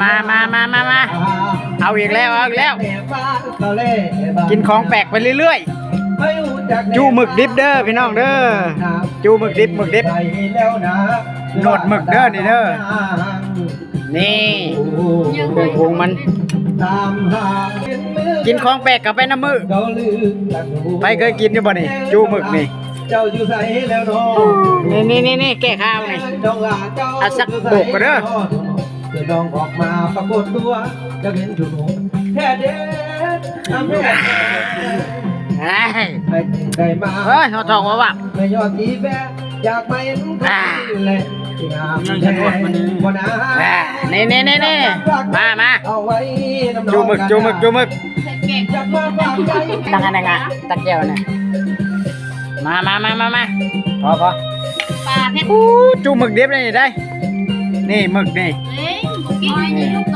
ມາ ມາ ມາ ມາ ເອົາອີກແລ້ວ ເອົາອີກແລ້ວ ກິນຂອງແປກໄປເລື້ອຍໆ. ຈູໝຶກດິບເດີພີ່ນ້ອງເດີ ຈູໝຶກດິບ ໝຶກດິບ ໜວດໝຶກເດີນີ້ເດີ. ນີ້ ເຄື່ອງປຸງມັນ ກິນຂອງແປກກໍໄປນຳມື້. ໃຜເຄີຍກິນຢູ່ບໍ່ນີ້ ຈູໝຶກນີ້? ນີ້ໆໆໆ ແກ້ຄາວນີ້ ເອົາສັກໂບກກ່ອນເດີ. ຄືນ້ອງອອກມາປາກົດຕົວ ຈະເຫັນຢູ່ໜຸ່ມແທ້ເດ້. ເອີຍ ຫົວທອງວ່າວັບ ແມ່ຍອດທີ່ແບຢາກມາເຫັນ ອ່າ ແລະ ທີ່ງາມແທ້ບໍ່ນາ. ອ່າ ນີ້ໆໆໆ ມາ ມາ ເອົາໄວ້ນຳ ຈູໝຶກ ຈູໝຶກ ຈູໝຶກ. ຢາກມາຝາກໃຈ ຕັກອັນນັ້ນນະ ຕັກແຈ່ວນະ. ມາ ມາ ມາ ມາ ມາ ພໍ ພໍ ປາເພັດ ອູ້ ຈູໝຶກດິບເລີຍນີ້ໄດ໋. ນີ້ໝຶກນີ້ ເອີຍ ບໍ່ກິນ ນີ້ ລູກ